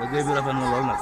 liggéey bi rafet na lool nag.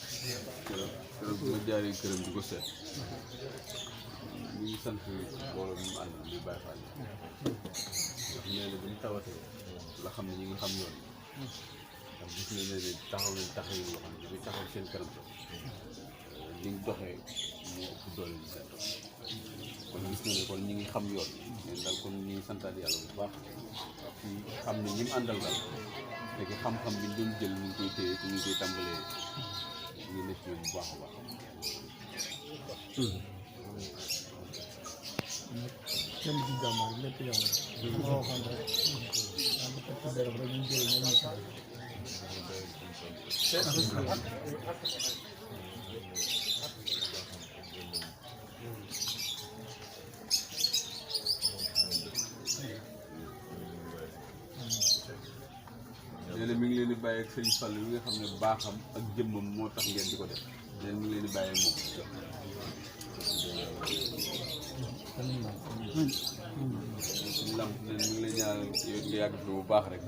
keroog bu ma jaaree këram di ko seet ñu ngi sant mbooloo mi mu àndal muy Baye Fall ndax nee na bi mu tawatee la xam ne ñu ngi xam yoon ndax gis nañ ne taxaw nañ taxaw yoo xam ne dafay taxaw seen kanam li ñu doxee moo ëpp doole ñu seen kon gis nañ ne kon ñu ngi xam yoon mais daal kon ñu ngi santaat yàlla bu baax ci xam ne ñi mu àndal daal fekk xam-xam bi ñu doon jël ñu ngi koy téye te ñu ngi koy tàmbalee ñu nekk ci bu baax a baax. kenn ci jàmbaar lépp yàlla moo waxoon rek yàlla teg ci béréb rek ñu jël ñoom ñu saa nee na mi ngi leen di bàyyi ak sëñ Fall yi nga xam ne baaxam ak jëmmam moo tax ngeen di ko def nee na mi ngi leen di bàyyi ak moom. suñu lamp nee na mi ngi lay ñaanal yow nga yàgg fi bu baax rek.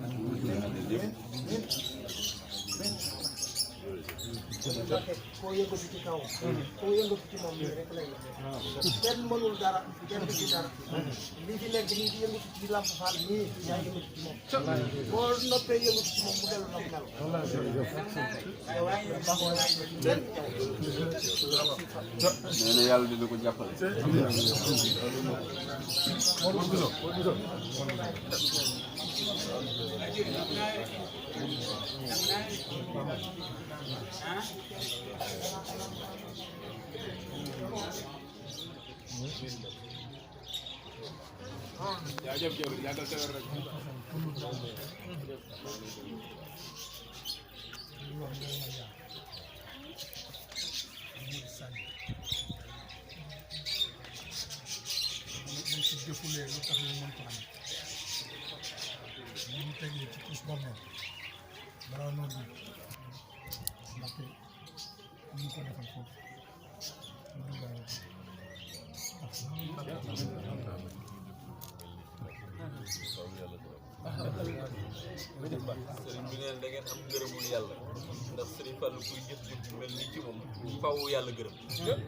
nee na leen yëpp. koo yëngatu ci kaw koo yëngatu ci moom nii rek lay kenn mënul dara kenn du ci dara lii fi nekk nii di yëngatu ci Lamp Fall nii yaa yëngatu ci moom boo noppee yëngatu ci moom mu dellu na mu mel nee na yàlla dina ko jàppale. jaajëf jëwriñ yàggal sa wér rek ci jëfulee lu tax ñu mën ko am ñu tegee ci tous boobu noonu balaa noo ji ndaxte ñu ko defal foofu ñu bàyyi sëriñ bi neen da ngeen am ngërëmul yàlla ndax sëriñ Fallou kuy jëf-jëf bu mel nii ci moom faw yàlla gërëm yàlla